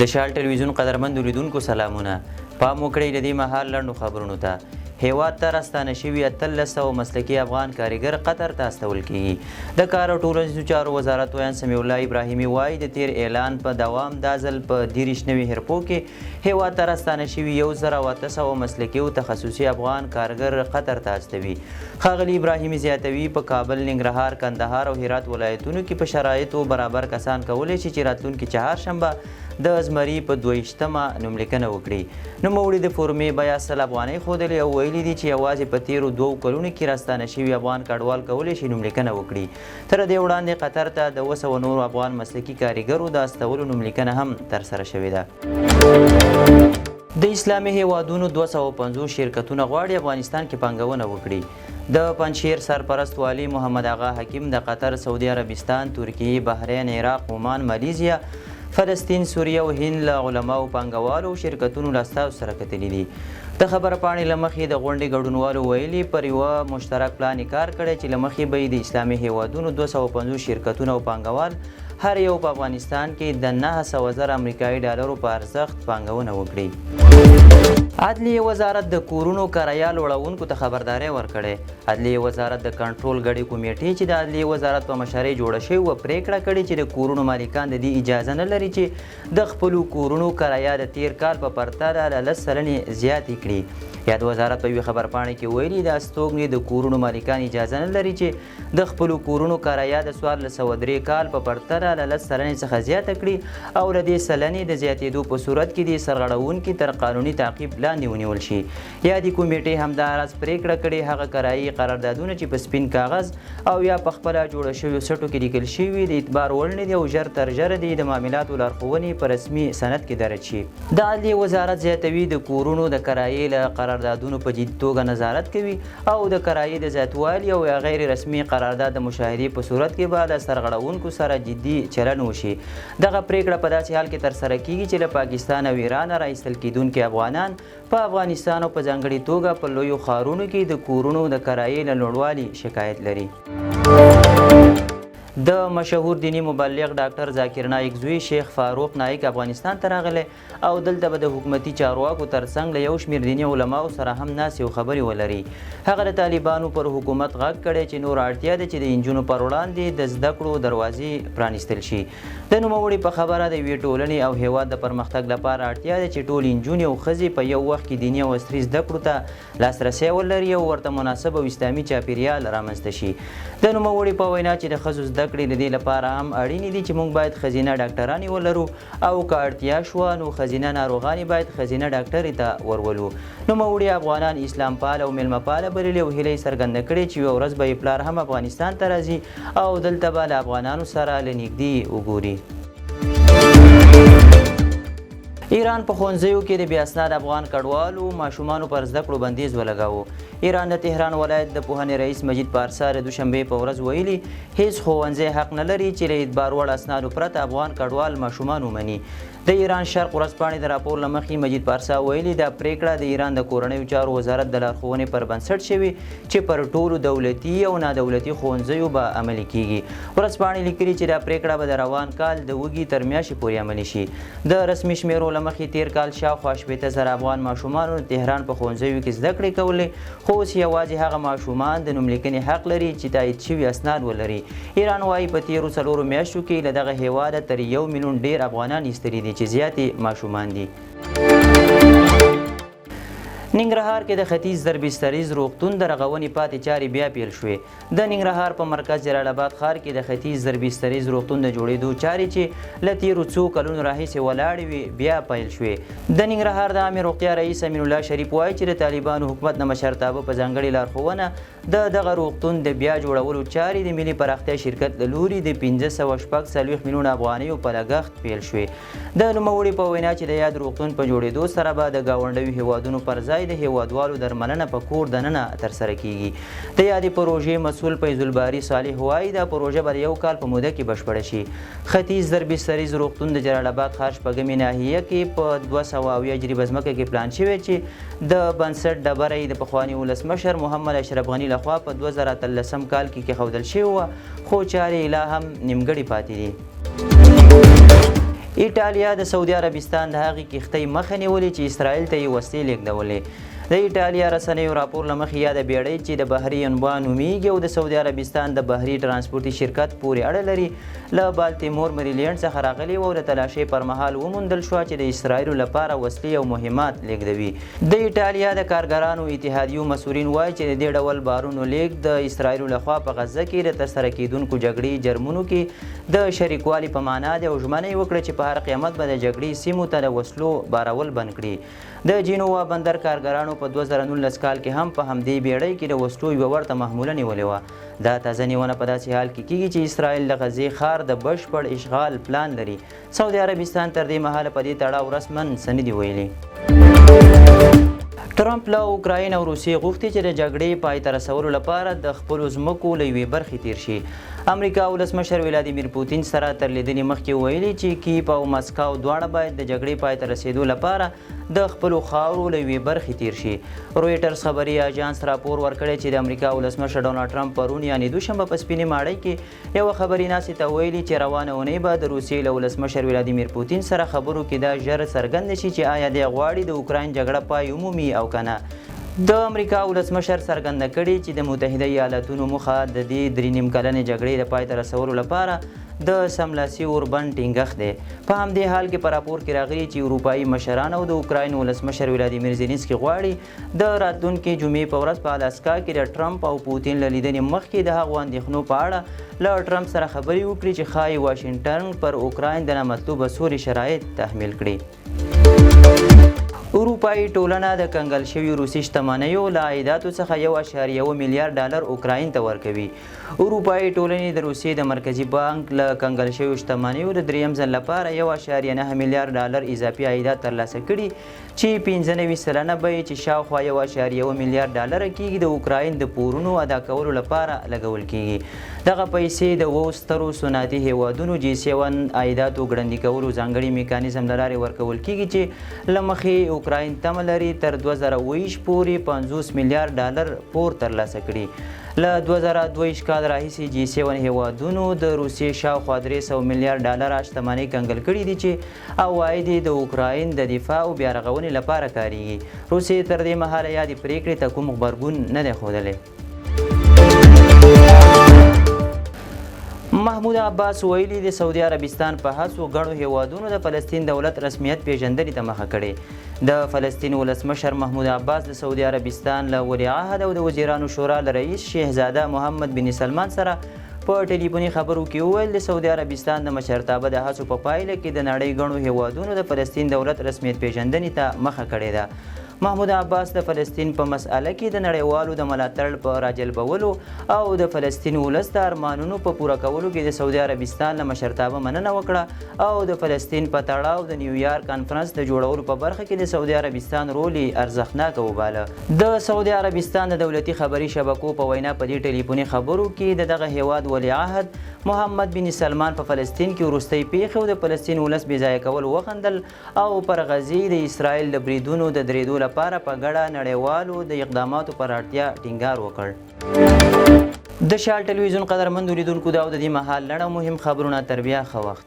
د شال ټلویزیون قدرمندو لیدونکو سلامونه. پام وکړئ د دې مهال لنډو خبرونو ته. هیواد ته راستانه شوي 1800 مسلکي افغان کاریګر قطر ته استول کیږي. د کار او ټولنیزو چارو وزارت ویاند سمیع الله ابراهیمي وایي، د تیر اعلان په دوام دا ځل په 93 حرفو کې هیواد ته راستانه شوي 1800 مسلکي او تخصصي افغان کارګر قطر ته استوي. ښاغلی ابراهیمي زیاتوي، په کابل، ننګرهار، کندهار او هرات ولایتونو کې په شرایطو برابر کسان کولی شي چې راتلونکې چهارشنبه د زمري په 22مه نوملیکنه وکړي. نوموړي د فورمې بیه 100 افغانۍ ښودلې او ویلي دي چې یوازې په تېرو دوو کلونو کې راستانه شوي افغان کډوال کولی شي نوملیکنه وکړي. تر دې وړاندې قطر ته د 700 نورو افغان مسلکي کاریګرو د استولو نوملیکنه هم ترسره شوې ده. د اسلامي هېوادونو 250 شرکتونه غواړي افغانستان کې پانګونه وکړي. د پنجشیر سرپرست والي محمد اغا حکیم د قطر، سعودي عربستان، ترکیې، بحرین، عراق، عمان، مالیزیا، فلسطین، سوریه او هند له علماو، پانګوالو او شرکتونو له استازو سره کتلي دي. د خبرپاڼې له مخې، د غونډې ګډونوالو ویلي، پر یوه مشترک پلان یې کار کړی چې له مخې به یې د اسلامي هېوادونو 250 شرکتونه او پانګوال هر یو په افغانستان کې د 900 زره امریکایي ډالرو په ارزښت پانګونه وکړي. عدلیې وزارت د کورونو کرایه لوړونکو ته خبرداری ورکړی. عدلیې وزارت د کنټرول ګډې کمیټې چې د عدلیې وزارت په مشرۍ جوړه شوې وه، پرېکړه کړې چې د کورونو مالکان د دې اجازه نه لري چې د خپلو کورونو کرایه د تېر کال په پرتله له 10 سلنې زیاتې کړي. یاد وزارت په یوې خبرپاڼې کې ویلي، د استوګنې د کورونو مالکان اجازه نه لري چې د خپلو کورونو کرایه د 1403 کال په پرتله له 10 سلنې څخه زیاته کړي او له دې سلنې د زیاتېدو په صورت کې دې سرغړوونکي تر قانوني تعقیب لاندې ونیول شي. یادې کمیټې همداراز پرېکړه کړې، هغه کرایي قراردادونه چې په سپین کاغذ او یا په خپله جوړو شویو سټو کې لیکل شوي، د اعتبار وړ نه دي او ژر تر ژره دې د معاملاتو لارښوونې په رسمي سند کې درج شي. د عدلیې وزارت زیاتوي، د کورونو د کرایې له قراردادونو په جدي توګه نظارت کوي او د کرایې د زیاتوالي او یا غیر رسمي قرارداد د مشاهدې په صورت کې به له سرغړوونکو سره جدي چلن وشي. دغه پرېکړه په داسې حال کې ترسره کېږي چې له پاکستان او ایرانه را ایستل کېدونکي افغانان په افغانستان او په ځانګړي توګه په لویو ښارونو کې د کورونو د کرایې له لوړوالي شکایت لري. د مشهور دیني مبلغ ډاکټر ذاکر نایک زوی شیخ فاروق نایک افغانستان ته راغلی او دلته به د حکومتي چارواکو ترڅنګ له یو شمېر دیني علماو سره هم ناستې او خبرې ولري. هغه د طالبانو پر حکومت غږ کړی چې نور اړتیا ده چې د انجونو پر وړاندې د زده کړو دروازې پرانیستل شي. د نوموړي په خبره، د یوې ټولنې او هېواد د پرمختګ لپاره اړتیا ده چې ټولې نجونې او ښځې په یو وخت کې دیني او عصري زده کړو ته لاسرسی ولري او ورته مناسب او اسلامي چاپېریال رامنځته شي. د نوموړي په وینا چې د ښځو زده کړې د دې لپاره هم اړینې دي چې موږ باید ښځینه ډاکټرانې ولرو او که اړتیا شوه نو ښځینه ناروغانې باید ښځینه ډاکټرې ته ورولو. نوموړي افغانان اسلام پاله او مېلمه پاله بللي او هیله یې څرګنده کړې چې یوه ورځ به یې پلار هم افغانستان ته راځي او دلته به له افغانانو سره له نږدې وګوري. ایران په ښوونځیو کې د بې اسناد افغان کډوالو ماشومانو پر زده کړو بندیز ولګاوه. ایران د تهران ولایت د پوهنې رئیس مجید پارسا د دوشنبې په ورځ ویلي، هیڅ ښوونځی حق نه لري چې له اعتبار وړ اسنادو پرته افغان کډوال ماشومان ومني. د ایران شرق ورځپاڼې د راپور له مخې، مجید پارسا ویلي، دا پرېکړه د ایران د کورنیو چارو وزارت د لارښوونې پر بنسټ شوې چې پر ټولو دولتي او نادولتي ښوونځیو به عملي کېږي. ورځپاڼې لیکلي چې دا پرېکړه به د روان کال د وږي تر میاشتې پورې عملي شي. د رسمي شمېرو له مخې، تېر کال شاوخوا 60 زره افغان ماشومانو د تهران په ښوونځیو کې زده کړې کولې، خو اوس یوازې هغه ماشومان د نوملیکنې حق لري چې تایید شوي اسناد ولري. ایران وايي، په تېرو څلورو میاشتو کې له دغه هېواده تر یو میلیون ډېر افغانان ایستلي دي چې زیات یې ماشومان دي. ننګرهار کې د ختیځ زربستریز روغتون د رغونې پاتې چارې بیا پیل شوې. د ننګرهار په مرکز جلال اباد ښار کې د ختیځ زربستریز روغتون د جوړېدو چارې چې له تېرو څو کلونو راهیسې ولاړې وې، بیا پیل شوې. د ننګرهار د عامې روغتیا رئیس امین الله شریف وايي چې د طالبانو حکومت د مشرتابه په ځانګړې لارښوونه د دغه روغتون د بیا جوړولو چارې د ملي پراختیا شرکت له لوري د 546 میلیونه افغانیو په لګښت پیل شوې. د نوموړي په وینا چې د یاد روغتون په جوړېدو سره به د ګاونډیو هېوادونو پر ځای د هېوادوالو درملنه په کور دننه ترسره کېږي. د یادې پروژې مسؤل فیض الباري صالح وايي، دا پروژه به د یو کال په موده کې بشپړه شي. ختیځ زربستریز روغتون د جلال اباد ښار شپږمې ناحیه کې په 270 جریبه ځمکه کې پلان شوی چې د بنسټ ډبره یې د پخواني ولسمشر محمد اشرف غني له خوا په 2018 کال کې کېښودل شوې وه، خو چارې یې لا هم نیمګړې پاتې دي. ایټالیا د سعودي عربستان د هغې کښتۍ مخه نیولې چې اسرائیل ته یې وسلې لېږدولې. د ایټالیا رسنیو راپور له مخې یاده بیړۍ چې د بحري ینبا نومیږي او د سعودي عربستان د بحري ترانسپورتي شرکت پورې اړه لري، له بالتیمور مریلینډ څخه راغلې وه او د تلاشۍ پر مهال وموندل شوه چې د اسرائیلو لپاره وسلې او مهمات لېږدوي. د ایټالیا د کارګرانو اتحادیو مسؤلین وايي چې د دې ډول بارونو لېږد د اسرائیلو له خوا په غزه کې د ترسره کېدونکو جګړې جرمونو کې د شریکوالي په معنا دی او ژمنه یې وکړه چې په هر قیمت به د جګړې سیمو ته د وسلو بارول بند کړي. د جینووا بندر کارګرانو په 2019 کال کې هم په همدې بیړۍ کې د وسلو یوه ورته محموله نیولې وه. دا تازه نیونه په داسې حال کې کیږي چې اسرائیل د غزې ښار د بشپړ اشغال پلان لري. سعودي عربستان تر دې مهاله په دې تړاو رسما څه نه دي ویلي. ټرمپ له اوکراین او روسیې غوښتي چې د جګړې پای ته رسولو لپاره د خپلو ځمکو له یوې برخې تیر شي. امریکا ولسمشر ولادیمیر پوتین سره تر لیدنې مخکې ویلي چې کیف او مسکو دواړه باید د جګړې پای ته رسېدو لپاره د خپلو خاورو له یوې برخې تیر شي. رویټرز خبري اژانس راپور ورکړی چې د امریکا ولسمشر ډونالډ ټرمپ پرون یعنې دوشنبه په سپینې ماڼۍ کې یوه خبري ناستې ته ویلي چې روانه اونۍ به د روسیې له ولسمشر ولادیمیر پوتین سره خبرو کې دا ژر څرګنده شي چې آیا دی غواړي د اوکراین جګړه پای ومومي او که نه. د امریکا ولسمشر څرګنده کړې، چې د متحده ایالتونو موخه د دې درې نیم کلنې جګړې د پای ته رسولو لپاره د سملاسي اوربند ټینګښت دی. په همدې حال کې په راپور کې راغلي، چې اروپایي مشران او د اوکراین ولسمشر ولادیمیر زیلینسکي غواړي د راتلونکې جمعې په ورځ په الاسکا کې د ټرمپ او پوتین له لیدنې مخکې د هغو اندېښنو په اړه له ټرمپ سره خبرې وکړي، چې ښایي واشنګټن پر اوکراین د نامطلوبه سولې شرایط تحمیل کړي. اروپایي ټولنه د کنګل شویو روسي شتمنیو له عایداتو څخه 1.1 میلیارډ ډالر اوکراین ته ورکوي. اروپایي ټولنې د روسیې د مرکزي بانک له کنګل شویو شتمنیو د دریم ځل لپاره 1.9 میلیارډ ډالر اضافي عایدات ترلاسه کړي، چې 95% به یې چې شاوخوا 1.1 میلیارډ ډالر کېږي، د اوکراین د پورونو ادا کولو لپاره لګول کېږي. دغه پیسې د اوو سترو صنعتي هېوادونو جي سیون عایداتو ګړندي کولو ځانګړي میکانیزم له لارې ورکول کېږي، چې له مخې اوکراین تمه لري تر 2027 پورې 50 میلیارډ ډالر پور ترلاسه کړي. له 2022 کال راهیسې جي سیون هېوادونو د روسیې شاوخوا 300 میلیارډ ډالر شتمنۍ کنګل کړې دي، چې عواید یې د اوکراین د دفاع او بیارغونې لپاره کارېږي. روسیې تر دې مهاله یادې پرېکړې ته کوم غبرګون نه دی ښودلی. محمود عباس ویلي، د سعودي عربستان په هڅو ګڼو هېوادونو د فلسطین دولت رسمیت پېژندنې ته مخه کړې. د فلسطین ولسمشر محمود عباس د سعودي عربستان له ولیعهد او د وزیرانو شورا له رئیس شهزاده محمد بن سلمان سره په ټلیفوني خبرو کې وویل، د سعودي عربستان د مشرتابه د هڅو په پایله کې د نړۍ ګڼو هېوادونو د فلسطین دولت رسمیت پېژندنې ته مخه کړې ده. محمود عباس د فلسطین په مسئله کې د نړیوالو د ملاتړ په راجلبولو او د فلسطین ولس د ارمانونو په پوره کولو کې د سعودي عربستان له مشرتابه مننه وکړه او د فلسطین په تړاو د نیویارک کانفرنس د جوړولو په برخه کې د سعودي عربستان رول یې ارزښتناک وباله. د سعودي عربستان د دولتي خبري شبکو په وینا، په دې ټلیفوني خبرو کې د دغه هېواد ولیعهد محمد بن سلمان په فلسطین کې وروستۍ پېښې او د فلسطین ولس بې ځایه کول وغندل او پر غزې د اسرائیل د بریدونو د درېدو لپاره په ګډه نړیوالو د اقداماتو پر اړتیا ټینګار وکړ. د شال ټلویزیون قدرمندو لیدونکو، دا او د دې مهال لنډ او مهم خبرونه. تر بیا ښه وخت.